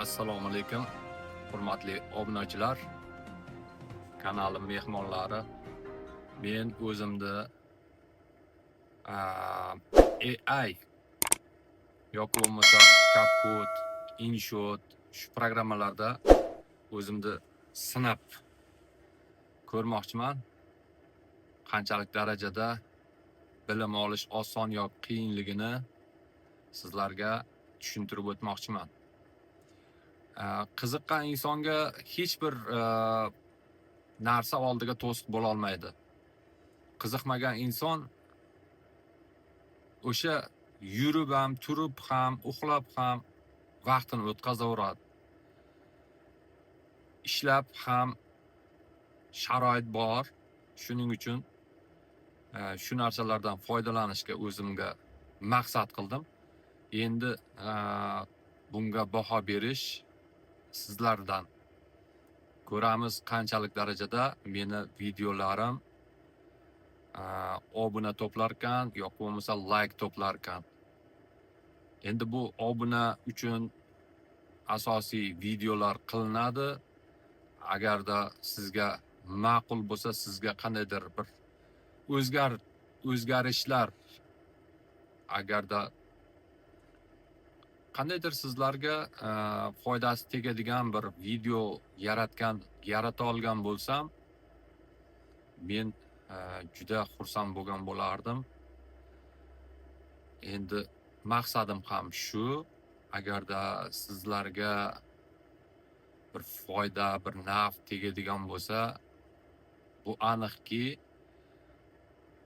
Assalomu alaykum, hurmatli obunachilar, kanalim mehmonlari. Men o'zimni AI yoki bo'lmasa CapCut, InShot shu programmalarda o'zimni sinab ko'rmoqchiman. Qanchalik darajada bilim olish oson yoki qiyinligini sizlarga tushuntirib o'tmoqchiman. Qiziqqan insonga hech bir narsa oldiga to'siq bo'la olmaydi. Qiziqmagan inson o'sha yurib ham, turib ham, uxlab ham vaqtini o'tkazaveradi. Ishlab ham sharoit bor. Shuning uchun shu narsalardan foydalanishga o'zimga maqsad qildim. Endi bunga baho berish sizlardan. Ko'ramiz, qanchalik darajada meni videolarim obuna to'plarkan yoki bo'lmasa layk to'plarkan. Endi bu obuna uchun asosiy videolar qilinadi. Agarda sizga ma'qul bo'lsa, sizga qandaydir bir o'zgarishlar, agarda qandaydir sizlarga foydasi tegadigan bir video yarata olgan bo'lsam, men juda xursand bo'lgan bo'lardim. Endi maqsadim ham shu. Agarda sizlarga bir foyda, bir naf tegadigan bo'lsa, bu aniqki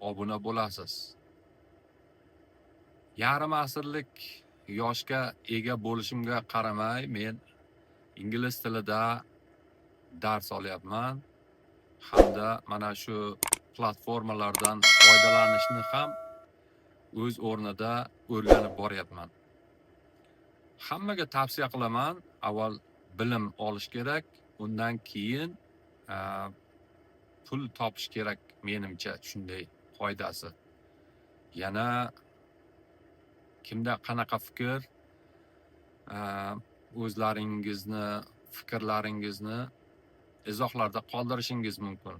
obuna bo'lasiz. Yarim asrlik yoshga ega bo'lishimga qaramay, men ingliz tilida dars olyapman hamda mana shu platformalardan foydalanishni ham o'z o'rnida o'rganib boryapman. Hammaga tavsiya qilaman, avval bilim olish kerak, undan keyin pul topish kerak, menimcha shunday qoidasi. Yana kimda qanaqa fikr, o'zlaringizni fikrlaringizni izohlarda qoldirishingiz mumkin.